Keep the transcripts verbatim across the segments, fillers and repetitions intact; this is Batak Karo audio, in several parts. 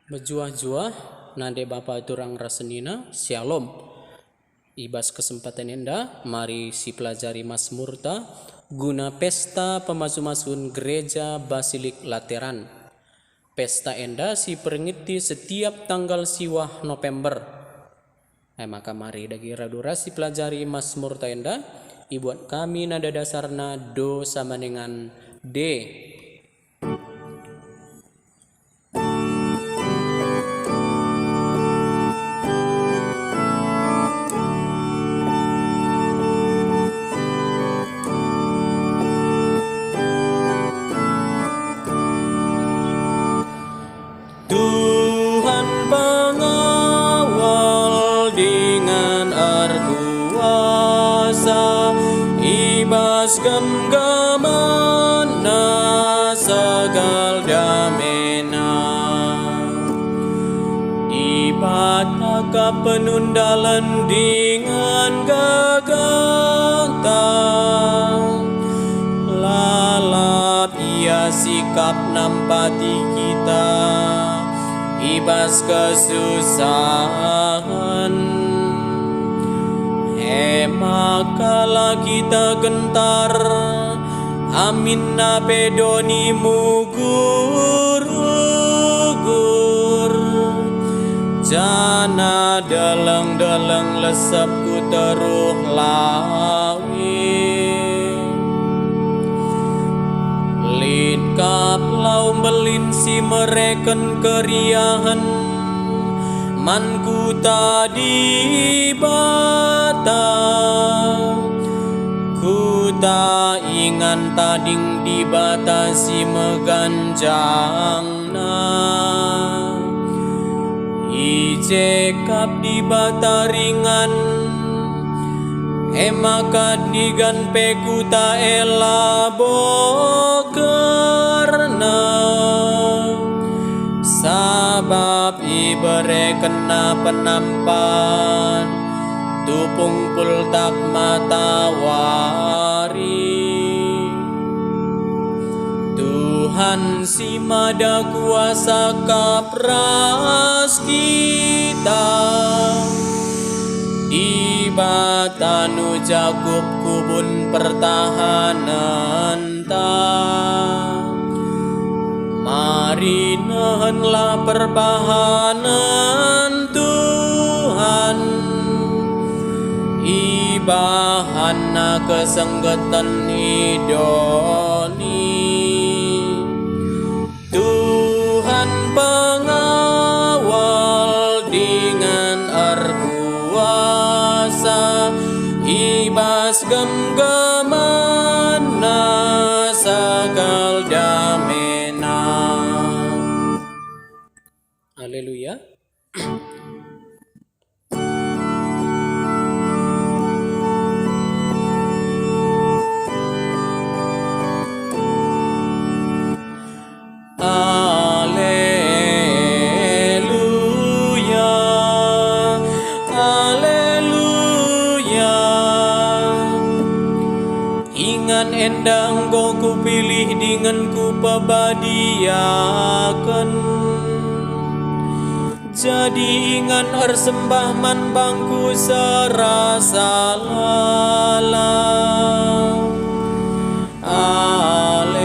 Mejuah-juah, nande bapa turang ras senina, Syalom. I bas kesempaten enda, mari sipelajari Masmurta guna pesta pemasu-masun Gereja Basilik Lateran. Pesta enda siperingeti setiap tanggal siwah November. E maka mari dage radu ras sipelajari Masmurta enda, ibuat kami nada dasarna do sama dengan D. Tuhan pengawal dingen erkuasa, i bas gemgamenNa segal damena. Dibata kap penundalen dingen gagahta, lalap Ia sikap nampati kita i bas kesusahen. E maka la kita gentar, aminna pe doni mugur-ugur, janah deleng-deleng lesep ku teruh lawit. Lit kap lau mbelin si mereken keriahen man kuta Dibata, kuta ingan tading Dibata si meganjang. I je kap Dibata ringan, e maka ndigan pe kuta e la bokerna, sabap iberekenNa penampat tupung pultak matawari. Tuhan si mada kuasa kap ras kita, Dibata nu Jakup kubun pertahanenta. Mari nehenlah perbahanen Tuhan, ibahanNa kesenggeten i doni. Tuhan pengawal dingen erkuasa, i bas gemgamenNa segal damena. Haleluya. Aleluya, aleluya. Ingan enda enggo kupilih dingen kupebadiaken. Jadi ingan ersembah man bangku serasa lalap. Aleluya,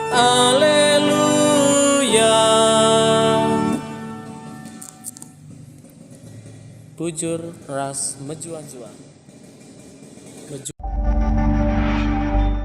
aleluya. Bujur ras mejuah-juah.